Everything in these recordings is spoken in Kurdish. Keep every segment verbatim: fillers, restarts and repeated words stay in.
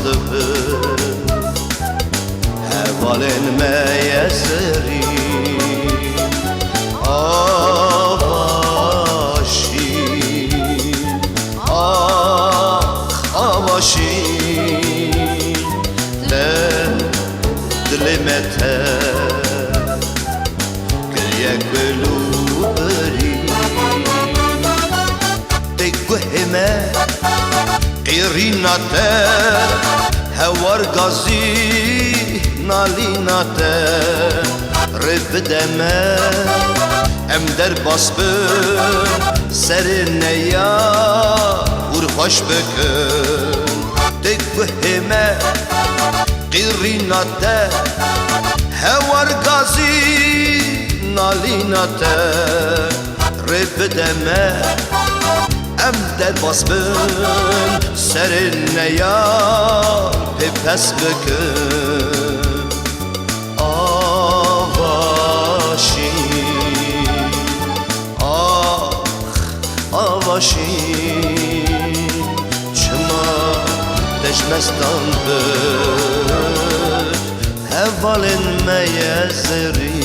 dibin hevalên me yê zêrîn. Ava şîn, ax, ava şîn, te dilê me te kiriye kul û birîn. Tê guhê me qîrîna te, hewar gazî nalîna te, rê bide me, em derbas bin, serê neya hûr xweş bikin. Tê guhê me qîrîna te, hewar gazî nalîna te, rê bide me, em derbas bin, serê neya pê pes bikin. Ava şîn, ax, ava şîn, çima te ji me standin, hevalên me yê zêrîn.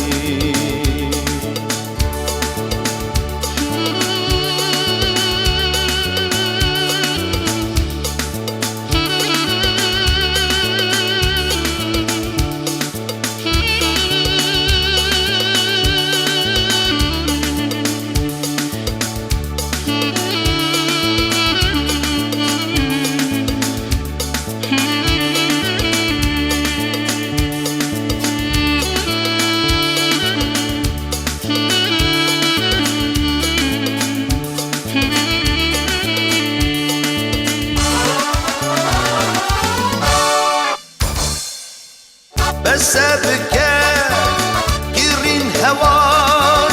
Bes e bike qîrîn hewar,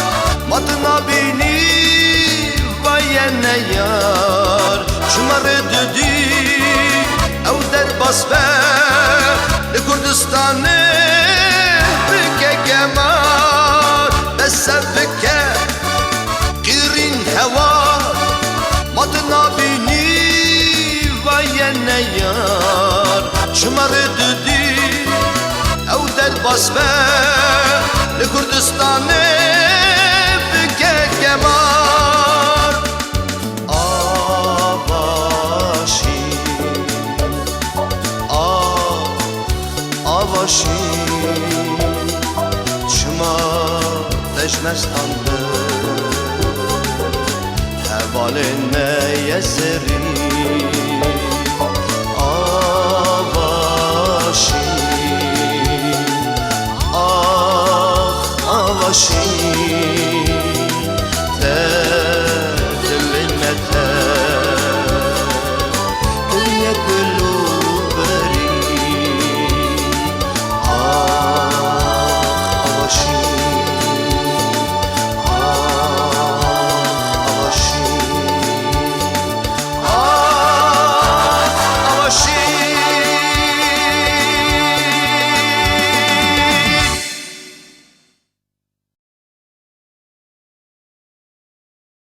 ma tu nabînî va yê neyar. Çima rê didî ew derbas be, li Kurdistanê bike gemar. Bes e bike qîrîn hewar, ma tu nabînî va yê neyar. Çima rê didî ew derbas be, li Kurdistanê bike gemar. Ava şîn, a, ava şîn, çima te ji me standin, hevalên me yê zêrîn.